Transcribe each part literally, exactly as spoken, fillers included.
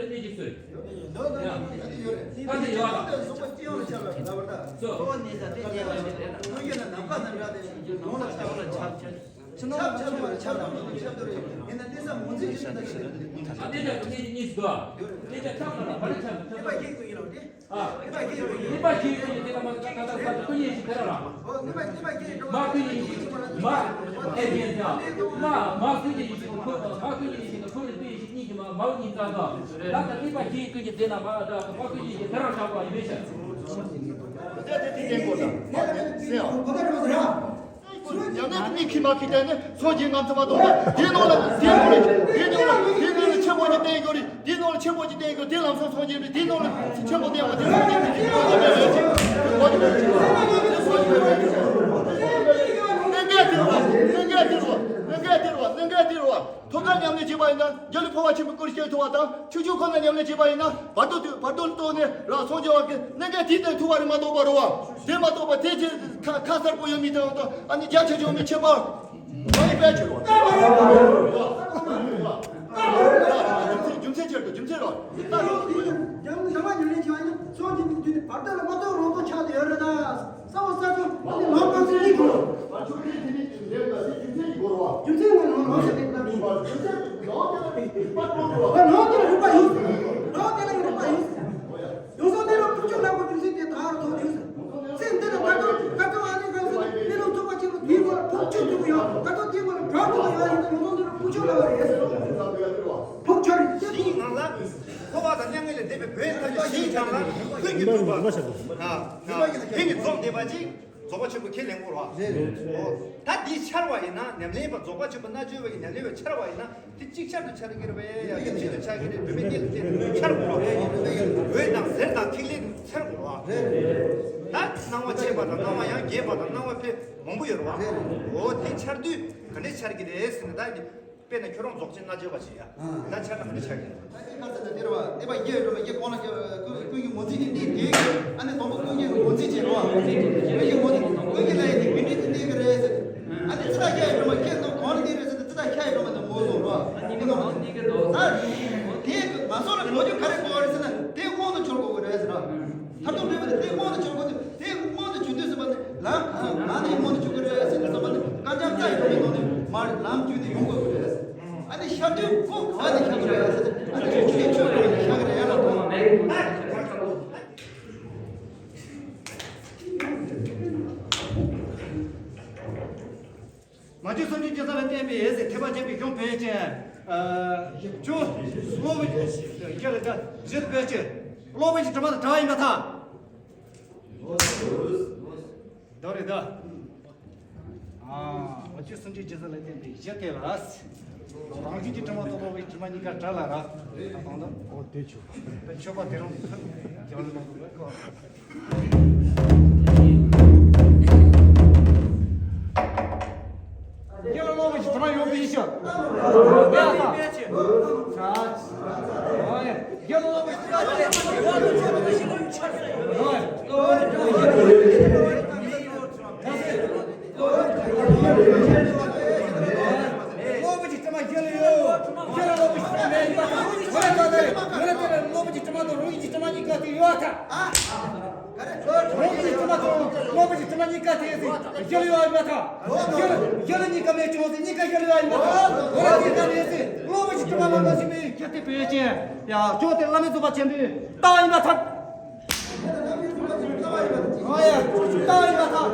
རེད། གནས་ཀྱི་སྲོལ་རེད། ཡོད་ཡོད་ཡོད་ཡོད་ཡོད་རེད། ཁ་ཚིག་ཡོད་ཨ། སོགས་པ་སྤྱི་ཡོངས་ལ་ཁྱབ་པ་ལབ་པ་དང་། སོ། ཁོ་བོ་གནས་ས་དེ་གནས་པ་ཞིག་རེད་ལ། ཁོ་ཡོད་ན་ནམ་མཁའ་དང་འདྲ་སྟེ་ཡོངས་ལ་ཁྱབ་ལ་ཁྱབ་ཁྱབ། ཁྱབ་ཁྱབ་ཁྱབ་ཁྱབ་དང་ཁྱབ་དུ་རེད། ཡིན་ན་གནས་ས་ངོས་འཛིན་བྱེད་ན་ད་ཞིག་རེད། ཨ་དེ་ལྟར་དུ་གནས་ཀྱི་གནས་སུ་འདུག་ཨ། དེ་ལྟར་ཁྱབ་ན་ལ་བར་ཁྱབ་ཁྱབ་ཁྱབ་པ་ཁྱེད་ཀྱི་ཡིན་ལ་དེ། ཨ། གཉིས་པ་ཞིག་ཡོད་ཀྱི་དེ་ལ་མ་ད་ད་ད་ད་ཀུན་ཡིན་ཞིག་ཁ་ར་ར། མ་ཀུན་ཡིན་ཞིག་མ་ཨེ་ཡིན་ད། མ་མ་ཀུན་ཡིན་ཞིག་ཁོ་མ་ཀུན་ཡིན་ཞིག་ཁོ་ནི་ཀུན་ཡིན་ཞིག་གཉིས་ཀྱི་མ་མ་ཀུན་ཡིན་ད་ད། ད་ད་གཉིས་པ་ཞིག་ཀུན་གྱི་དེ་ལ་མ་ད་མ་ཀུན་ཡིན་ཞིག་ཁ་ར་ཆགས་པ་ཡིན་མི་ཤེས། དེ་དེ་དེ་དེ་གོ་ད། ཡང་ན་གཉིས་ཁི་མ་ཁི་བལྟས་ནས་སངས་རྒྱས་ངམ་ཚ་བ་དང་། དེའི་ནང་ལ་དེའི་ནང་ལ་དེའི་ནང་ལ་དེའི་ནང་ལ་ཆེན་པོ་ཅིག་བསྟན་ཡོད་རེད། དེའི་ནང་ལ་ཆེན་པོ་ཅིག་བསྟན་ཡོད། དེའི་ལམ་སང་སངས་རྒྱས་རེད། དེའི་ནང་ལ་ཆེན་པོ་བསྟན་པ་དེ་སངས་རྒྱས་རེད། གནད་འགག་དེ་རེད་བ། གནད་འགག་དེ་རེད་བ། གནད་འགག་དེ་རེད་བ། གནད་འགག་དེ་རེད་བ། ཐོབ་ཐང་ཉམས་ལེན་བྱས་པ་ཡིན་ན་འཇའ་ལུས་འཕོ་བ་ཆེན་པོའི་སྐུར་སྐྱེ་ཐུབ་པ་དང་། ཆོས་སྐུ་ཁོ་ན་ཉམས་ལེན་བྱས་པ་ཡིན་ན་བར་དོ་དུ་བར་དོ་ལ་གཏོགས་ནས་རང་སངས་རྒྱས་པ་གི་གནད་འགག་དེའི་སྟེང་ཐུག་པ་རེད་མ་གཏོགས་པ་རེད་བ། དེ་མ་གཏོགས་པ་དེ་ཅི་ཁ་ཁ་གསལ་པོ་ཡོད་མི་དེ་འོང་དང་། ཨ་ནི་རྒྱ་ཆེ་ཆུང་མི་ཁྱད་པར་མ་ཡིན་པའི་ཕྱིར་རོ། རྒྱུ་མཚན་རྒྱུ་མཚན་ཆེད་དུ་རྒྱུ་མཚན་རོ། ད་རོ། ཡང་ཡང་མ་ཉམས་ལེན་བྱས་པ་ཡིན་ན་སངས་རྒྱས་པའི་དུས་ནི་བར་དོ་ལ་མ་གཏོགས་རང་དོན་ཆགས་བསྡད་ཡོད་རེད་ད། ས་བ་ས་ཆུ་ཨ་ནི་ལམ་སྟོན་ཚུལ་གཉིས་དགོས། རྒྱུ་མཚན་ང་ལ་ལོག་ཤེས་དེ་ལྟ་མིན། ལོག་དེ་ལ་རིག་པ་ཡོད། ལོག་དེ་ལ་རིག་པ་ཡོད། ཡོང་སོང་། གནས་ལུགས་ཕུགས་ཆོད་ལ་གོ་རྒྱུ་མཚན་དེ་ད་རུ་མཐོང་ཡོད། ཚེ་འདི་ལ་ད་དུང་ད་དུང་ཨ་ནི་གང་ཟེར་གནས་ལུགས་ཐོག་མ་ཆེན་པོ་དེའི་སྐོར་ལ་ཕུགས་ཆོད་ཐུབ་ཀྱི་ཡོད། ད་དུང་དེའི་སྐོར་ལ་བགྲོ་ཐུབ་ཀྱི་ཡོད། ཡིན་ན་ཡོང་སོང་། འདི་ལ་ཕུགས་ཆོད་ལ་བ་རེད། ཕུགས་ཆོད་རེད། དེའི་ནང་ལ། འཁོར་བ་དང་མྱ་ངན་ལས་འདས་པའི་བོད་ཐམས་ཅད་ཞིང་ཐང་ལ་ཀུན་གྱིས་འདུས་པ། ཨ། ཨ། དེ་ནི་འཛོམས་བསྡད་པ་ཅིག་རྫོགས་པ་ཆེན་པོ་ཁས་ལེན་དགོས་རེད་བ། ཨོ། ད་འདི་འཆར་བ་ཡིན་ན་ཉམས་ལེན་པ་རྫོགས་པ་ཆེན་པོ་རྣལ་འབྱོར་བའི་ཉམས་ལེན་པ་འཆར་བ་ཡིན་ན་དེ་ཅིག་ཆར་དུ་འཆར་གྱི་རེད་པས། ཡང་ཡིད་ཆེས་དུ་འཆར་གྱི་རེད། བུད་མེད་གཉིས་ལ་བརྟེན་ནས་འཆར་དགོས་རེད་བ། འོད་དང་ཟེར་དང་ཐིག་ལེ་འཆར་དགོས་རེད་བ། ད་སྣང་བ་མཆེད་པ་དང་སྣང་བ་ཡང་རྒྱས་པ་དང་སྣང་བ་ཕལ་མང་པོ་ཡོད་རེད་བ། ཨོ། དེ་འཆར་དུས་ག་འདྲས་འཆར་གྱི་རེད་ཟེར་ན། ད་དཔེར་ན་ཁྱོད་རང་རྫོགས་ཆེན་རྣལ་འབྱོར་པ་ཞིག་ཡ། ད་འཆར་ན་ག་འདྲ་འཆར་གྱི་རེད། ད་དེ་ཁ་ཚ་ན་དེ་རེད་བ། གནས་པ་བརྒྱད་ཡོད་རེད་བ། བརྒྱད་གོང་ལ་ཀུན་གྱི་ངོས་འཛིན་ནི་འདི་དེ། ཨ་ནི་དང་པོ་ཀུན་གྱི་ངོས་འཛིན་བྱེད་རོགས། ཀུན་གྱི་ངོས་འཛིན། ཀུན་གྱི་ལ་ཡི་དེ་མི་འདྲི་དེ་གནས་ཀྱི་རེད་ཟེར། ཨ་ནི་ཚེ་ཐག་བཅད་ཡོད་རེད་བ། ཁྱེད་ཚོ་གང་ལ་གནས་རེད་ཟེར་ན་ཚེ་ཐག་བཅད་ཡོད་རེད་བ། ད་མོ་སོང་རོགས། ཨ་ནི་ད་དེ་ང་ཚོ་ལ་ལོ་རྒྱུས་ག་རེ་གོ་བ་རེད་ཟེར་ན་དེ་དབང་དུ་འཆར་དགོས་ཀྱི་རེད་ཟེར། མཐར་ཐུག་འགྲོ་བའི་དེ་དབང་དུ་འཆར་དགོས་དེ། དེ་དབང་དུ་འཆར་དུས་ཟེར་བ་ནི་ལམ་གང་ནས་དབང་དུ་འཆར་གྱི་རེད་ཟེར་ན་ཟེར་བ་ནི་དཀར་ཆག་རྩ་ཡི་སྒོ་ནས་ནང་ནས་མར་ལམ་བརྒྱུད་དེ་ཡོང་དགོས་ཀྱི་རེད། ཨ་ནི་ཤར་དུས་ཁོ་གང་ནས་ཤར་གྱི་རེད་ཟེར་ན། ཨ་ནི་ཆོས་ཆོས་ཆོས་གང་ནས་ཤར་གྱི་རེད་ལ། མ་བཅོས་སེམས་ཅན་སྐྱེ་ས་ལ་བརྟེན་པའི་འོད་ཟེར་ཐེག་པ་ཆེན་པོའི་གཞུང་བོད་ཅན། ཨ། བཅུ། སློབ་དཔོན་གྱི་རྒྱུད་ལ་བཞི་བོད་ཅན། སློབ་དཔོན་གྱི་དྲི་མ་དང་བྲལ་བ་ཡིན་པར་ཐལ། འདོད་རེད་ད། ཨ། མ་བཅོས་སེམས་ཅན་སྐྱེ་ས་ལ་བརྟེན་པའི་གཞི་དེ་ལ། རང་བཞིན་གྱི་དྲི་མ་དང་སློབ་དཔོན་གྱི་དྲི་མ་གཉིས་ཀ་བྲལ་ལ་ར། ད་དང་ད། ཨོ་དེ་ཆོག་ད་མཆོད་པ་དེ་རང་རྒྱ་ལ་ལོག་པའི་དྲི་མ་ཡོད་པའི་ཕྱིར། རྒྱ་ལ་ལོག་པའི་དྲི་མ་ཡོད་པའི་ཕྱིར། ལོག་པའི་དྲི་མ་གཞི་ལ་ཡོད། གཞི་ལ་ལོག་པའི་དྲི་མ་མེད་པ་དང་། ང་ལ་ལྟ་ལ་ང་ལ་ལྟ་ལ་ལོག་པའི་དྲི་མ་དང་རང་གི་དྲི་མ་གཉིས་ཀ་དེ་ཡོད་ཐལ། རང་གི་དྲི་མ་དང་ལོག་པའི་དྲི་མ་གཉིས་ཀ་དེ་གཞི་ལ་ཡོད་ཡིན་པ་དང་། གཞི་ལ་གཞི་ལ་གཉིས་ཀ་མེད་ཀྱང་ཟེར། གཉིས་ཀ་གཞི་ལ་ཡོད་ཡིན་པ་དང་། ང་ལ་དེ་ལྟ་ནས་ཟེར། ལོག་པའི་དྲི་མ་ལ་མ་ཞིག་མེད་ཀྱི་དེ་བོད་ཅན། ཡ་ཅོག་དེ་བླ་མེད་རྫོགས་པ་ཆེན་པོའི་རྟགས་ཡིན་པར་ཐལ། ཨོ་ཡ། རྟགས་ཡིན་པར་ཐལ།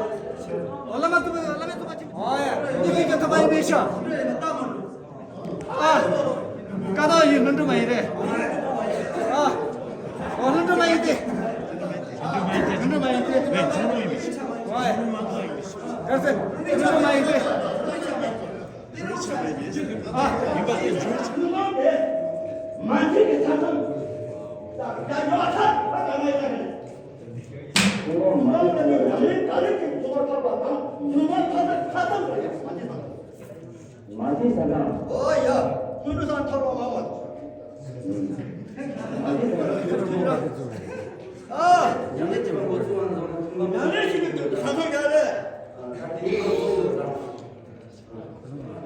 བླ་མ་ཐུབ་པའི་བླ་མེད་རྫོགས་པ་ཆེན་པོ། ཨོ་ཡ། ཉིད་ཀྱི་ཐུབ་པ་ཡིན་པའི་ཕྱིར། ཨ། ཀ་དག་ཡིན་ལྷུན་གྲུབ་མ་ཡིན་ཏེ། ཨ། ཨོ་ལྷུན་གྲུབ་མ་ཡིན་ཏེ། ལྷུན་གྲུབ་མ་ཡིན་ཏེ། ཨོ་ཡ། ག་ཚད་ལྷུན་གྲུབ་མ་ཡིན་ཏེ། ཨོ་ཡ། ཀུན་ཏུ་སང་ཐར་བ་མ་བ། ཨ། ཉམས་ལེན་ཞིག་གི་དུས་སུ་ས་སོང་ཡ་རེད།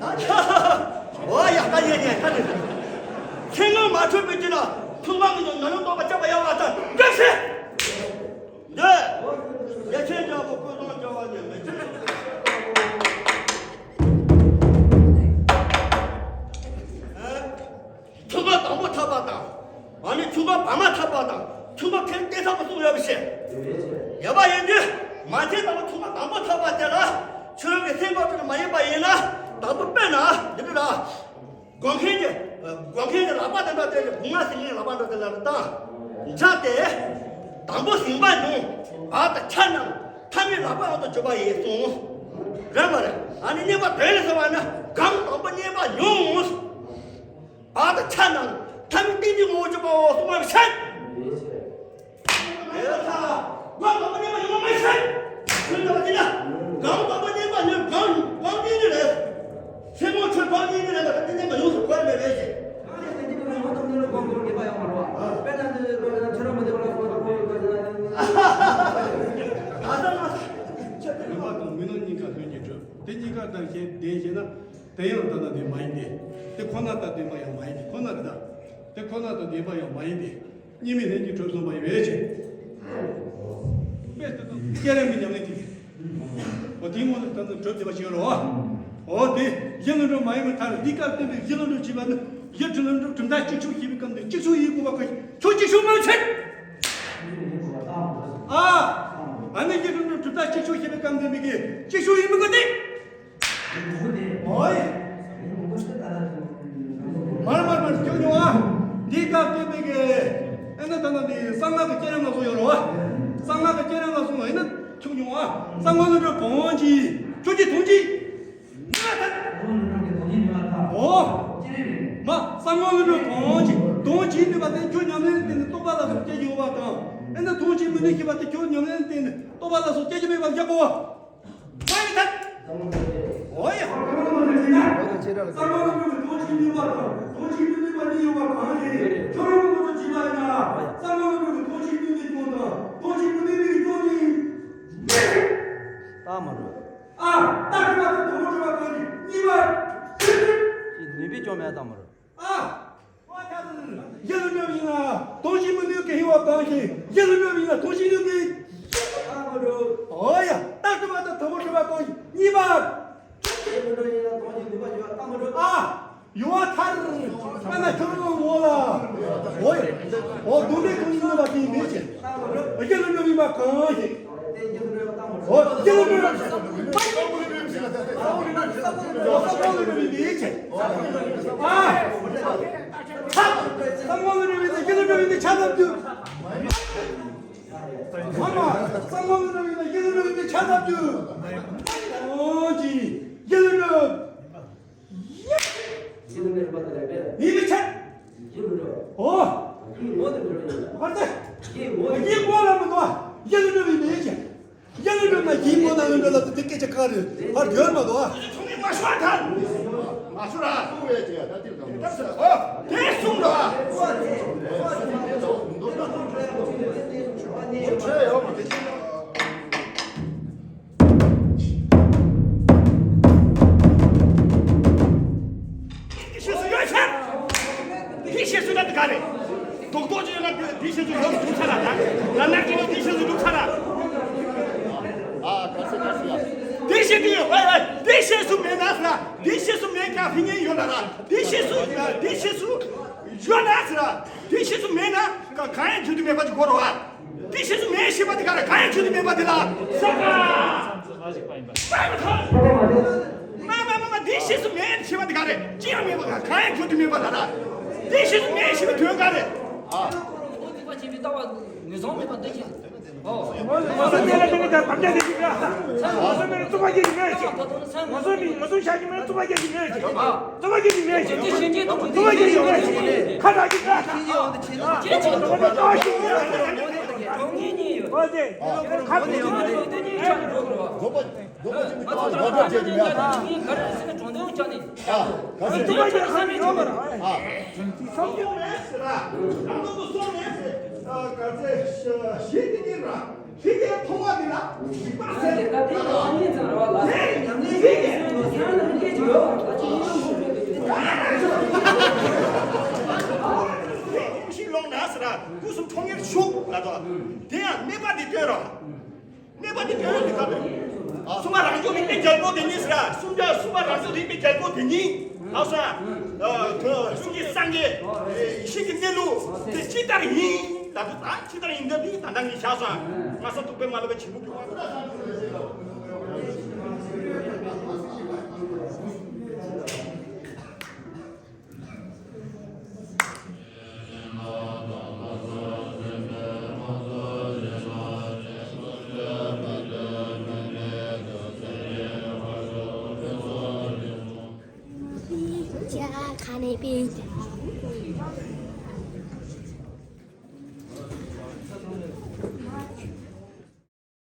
ད་ཆ། ཨོ་ཡ། ད་ཡེ་ཉེ་ཁ་ནས། ཚེ་སྔོན་མ་འཕྲོད་པའི་དུས་ལ་ཐུན་མོང་གི་ནང་ན་རྟོགས་པ་སྐྱོབ་པ་ཡང་བ་དང་འདྲ་ཞེས། འདི། རྒྱ་ཆེན་རྒྱལ་པོ་ཀུན་བཟང་རྒྱལ་བ་ནས་མི་ཆེན། ཨ། ཐུན་མོང་དང་པོ་ཐར་པ་དང་། ཨ་ནི་ཐུན་མོང་བར་མ་ཐར་པ་དང་། ཐུན་མོང་ཁེ་གཏད་ཚང་པོ་གསུངས་ཡོད། མ་ཐེ་དང་པོ་ཐོག་མ་དང་པོ་ཐོབ་པ་དེ་ལ་ཁྱོད་རང་གི་སེམས་པ་དེ་མ་ཡིན་པ་ཡིན་ན། དང་པོ་དཔེར་ན་འདི་འདྲ་ར། སྒོམ་མཁན་གྱི་སྒོམ་མཁན་གྱི་ལག་པ་དེ་འདྲ་དེ་ནི་སྒོ་ང་ཟིན་མཁན་ལག་པ་འདྲ་དེ་ལ་བཏང་། འཇགས་ཏེ། དང་པོ་ཟིན་པ་ནི་བག་དང་ཆགས་རྣམས་ཐ་མའི་ལག་པའང་དུ་གྱུར་པ་ཡིན་གསུངས། རེད་མ་རེད། ཨ་ནི་གཉིས་པ་དོན་ལ་ཟེར་བ་ན་སྒོམ་དང་པོ་གཉིས་པ་ཉུང་། བག་དང་ཆགས་རྣམས་ཐ་མའི་སྟེང་གི་ངོ་བོ་གྱུར་པའོ་གསུངས་པ་མི་ཤེས། ཡོད་ལ། སྒོམ་དང་པོ་གཉིས་པ་ཉུང་མི་ཤེས། ཁྱོད་ལ་དེ་ལ་སྒོམ་དང་པོ་གཉིས་པ་ཉུང་། སྒོམ་སྒོམ་གཉིས་ནི་རེད། སེམས་ངོ་ཆོས་སྒོམ་གཉིས་ནི་རེད་ལ་དེ་གཉིས་པ་ཉུང་སུ་གོ་ནི་མེད་པས་ཤེས། ཨ་ད་ང་། ལུང་པ་དང་མི་སྣང་གཉིས་ཀ་ལྷུན་གྱིས་གྲུབ། དེ་གཉིས་ཀ་དང་གཞན་ལྡན་ཞེ་ན། དེ་གཉིས་ཀ་དང་གཞན་ལྡན་ཞེ་ན། དེ་ཡང་ད་ལྟ་དེ་མ་ཡིན་ཏེ། དེ་ཁོ་ན་ད་དེ་མ་ཡང་མ་ཡིན་ཏེ། ཁོ་ན་རེད་ད། དེ་ཁོ་ན་ད་དེ་མ་ཡང་མ་ཡིན་ཏེ། གཉིས་མེད་ལྷན་ཅིག་གྲུབ་གསུངས་པ་ཡིན་པས་ཆེ། དཔེ་དེ་དང་སྐྱེ་རིམ་གྱི་ཉམས་ལེན་དེ། འོ་དེའི་ངོ་ནས་ད་ལྟ་གྲུབ་བསྡད་པ་ཞིག་ཡོད་རེད་བ། འོ་དེ་གཞི་ལྷུན་གྲུབ་མ་ཡིན་པར་ཐལ། འདི་སྐབས་བསྟན་པའི་གཞི་ལྷུན་གྲུབ་ཅེས་པ་ནི། གཞི་ལྷུན་གྲུབ་གྲུབ་མཐའ་གཅིག་ཆོད་ཞེས་པའི་སྐབས་འདིར་གཅིག་ཆོད་ཡིན་དགོས་པ་ག་ཆོས་གཅིག་ཆོད་མ་ཚད། ཨ། ཨ་ནི་གཞི་ལྷུན་གྲུབ་གྲུབ་མཐའ་གཅིག་ཆོད་ཞེས་པའི་སྐབས་འདིར་མི་དགེ་གཅིག་ཆོད་ཡིན་མི་དགོས་ཏེ། ཨོའི། མར་མར་མར་ཁྱོད་ཉོ་ཨ། འདི་སྐབས་སྟོན་པའི་གི། ཨེ་ན་ད་ན་འདི་གསང་སྔགས་ཀྱི་བསྐྱེད་རིམ་ལ་སོགས་ཡོད་རོ། གསང་སྔགས་ཀྱི་བསྐྱེད་རིམ་ལ་སོགས་ཨེ་ན་ཁྱོད་ཉོ་ཨ། གསང་སྔགས་ལ་འགྲོ་གང་ཅི། ཁྱོད་ཀྱི་དོན་ཅི། ཨོ། མ་གསང་སྔགས་ལ་འགྲོ་གང་ཅི། དོན་ཅི་ནུས་པ་དེ་ཁྱོད་ཉམས་ལེན་བརྟེན་ནས་རྟོགས་པ་ལ་སོགས་སྐྱེ་རྒྱུ་ཡོད་པ་དང་། ཨེ་ན་དོན་ཅི་མི་ནུས་ཤེས་པ་དེ་ཁྱོད་ཉམས་ལེན་བརྟེན་ནས་རྟོགས་པ་ལ་སོགས་སྐྱེ་རྒྱུ་མེད་པ་བཞག་གོ། ཨོ་ཡ། ནུས་པའི་སྐྱོན་མེད་དམ་མོ། ཨ། གཞི་ལྷུན་གྲུབ་ཡིན་ན་དོན་བྱེད་མི་ནུས་ཀྱི་ཧེ་བ་གང་ཞིག་གཞི་ལྷུན་གྲུབ་ཡིན་ན་དོན་བྱེད་ནུས་ཀྱི། ཨོ་ཡ། རྟགས་གྲུབ་པ་དང་དང་པོ་གྲུབ་པ་གང་ཞིག་གཉིས་པ། ཨ། ཡུ་བ་ཐར། ཨ་ན་ཁྱོད་རང་ངོ་ལ། ཨོ་ཡ། ཨོ་དུ་མའི་ཁུངས་ཡིན་ནོ་བ་དེ་མེད་ཅེ། གཞི་ལྷུན་གྲུབ་ཡིན་པ་གང་ཞིག་ཨོ་གཞི་ལྷུན་གྲུབ། ཨོ་ས་ཁོང་ལྷུན་གྲུབ་ཡིན་པའི་ཆེ། ཨ། ས་ཁོང་ལྷུན་གྲུབ་ཡིན་ན་གཞི་ལྷུན་གྲུབ་ཡིན་པའི་ཆ་ཚང་རྒྱུ། ཨ་མ། ས་ཁོང་ལྷུན་གྲུབ་ཡིན་ན་གཞི་ལྷུན་གྲུབ་ཡིན་པའི་ཆ་ཚང་རྒྱུ། ཨོ་ཅི། གཞི་ལྷུན་གྲུབ། ཡིན་པའི་ཆ། ཨོ། ཧར་ཏེ། ཡིན་ངོ་ལ་མི་འདུག་གཞི་ལྷུན་གྲུབ་ཡིན་པའི་ཆ། གཞི་ལྷུན་གྲུབ་ན་གཞི་ངོ་ན་ལྷུན་གྲུབ་ལ་དེ་སྐད་ཆ་ག་རེ་ཕར་འགྱོད་མ་གཏོགས། ཚོང་མི་མ་ཤོར་ཐལ། མ་ཤོར་ར། ཨོ་དེ་གསུངས་ར། ཤེས་སུ་ཡོད་ཤག་དེ་ཤེས་སུ་ན་དེ་ག་རེད། རྡོག་རྡོག་ཅིག་ཡོད་ན་དེ་ཤེས་སུ་ཡོད་འདུག་ཚར་ར། ད་ན་ནག་ཅིག་ཡོད་དེ་ཤེས་སུ་འདུག་ཚར་ར། ཨ་ག་སེ་ག་སེ་ཡ། དེ་ཤེས་དེ་ཡོད་ཨེ་ཨེ། དེ་ཤེས་སུ་མེད་ན་ཟེར་ར། དེ་ཤེས་སུ་མེད་ཀྱང་ཕན་ངེས་ཡོད་ལ་ར། དེ་ཤེས་སུ་དེ་ཤེས་སུ་ཡོད་ན་ཟེར་ར། དེ་ཤེས་སུ་མེད་ན་ག་གང་ཡང་བརྗོད་དུ་མེད་པ་ཅིག་གོ་རོ་ཨ། དེ་ཤེས་སུ་མེད་ཤེས་པ་དེ་ག་ར་གང་ཡང་བརྗོད་དུ་མེད་པ་དེ་ལ་ས་ག་མ་མ་མ་མ། དེ་ཤེས་སུ་མེད་ཤེས་པ་དེ་ག་རེད། ཅི་ཡང་མེད་པ་ག་གང་ཡང་བརྗོད་དུ་མེད་པ་ལ་ར། དེ་ཤེས་སུ་མེད་ཤེས་པའི་དོན་ག་རེད། ཨ། ངོ་སོ་དེ་ལ་དེ་ནི་ད་དམ་བཅའ་དེ་ཅིག་ར། ངོ་སོ་མེད་ན་རྩུབ་པ་སྐྱེ་གི་མེད་ཅིག་ངོ་སོ་མི་ངོ་སོ་བྱ་གི་མེད་རྩུབ་པ་སྐྱེ་གི་མེད་ཅིག་རྩུབ་པ་སྐྱེ་གི་མེད་ཅིག་རྩུབ་པ་སྐྱེ་གི་མེད་ཅིག་ཁ་གྲག་གི་ཁ། ཁ་གྲག་གི་ཁ། ཁ་གྲག་གི་ཁ། ང་ཚོ་ད་ལྟ་ནང་ཉིན་ཀྱང་ནི་ག་རེ་ཟེར་ན་གྲོང་སྡེ་ཡོང་བཅར་ནས། ཨ། ག་ཚོད་ཐུབ་པ་ཅན་ཁ་ནས་ཡོང་བ་ར། ཨ། སོང་ཡོད་མེད་ཟེར་ར། རང་ཚོ་གི་སོང་མེད་ཟེར། ཨ། ག་ཚོད་ཞི་བདེ་གི་ར། ཞི་བདེ་མཐོང་བ་འདི་ལ་འཇིགས་པ་ཟེར། དེ་ཉམས་ལེན་ཞིག་ཡོད་པ་ཅིག་ཡིན་ན་མོ་ཞིག་ལོང་ན་ཟེར་ར། སྐུ་གསུམ་ཁྲོ་གཉེར་ཞུགས་ལ་དོ། དེ་ཡང་གནས་པ་འདི་སྟོན་རོགས། གནས་པ་འདི་སྟོན་རོགས་འདི་ག་རེ། གསུམ་པ་རང་བྱུང་རིག་པའི་རྒྱལ་པོ་དེ་ཉིད་ཟེར་ར། གསུམ་པ་གསུམ་པ་རང་བྱུང་རིག་པའི་རྒྱལ་པོ་དེ་ཉིད་ལགས་སོ། ཨ། གསུང་གི་སངས་རྒྱས་ཡེ་ཤེས་ཀྱི་གནས་ལུགས་དེ་ཅི་ལྟར་ཡིན་ལ་དོ། ད་ཅི་ལྟར་ཡིན་འདི་ད་ལྟ་ངས་བཞག་སོང་། ང་ས་ཐུག་པའི་མ་ལུ་ག་ཆེན་པོ་གི་བ། ཁ་ནས་པའི།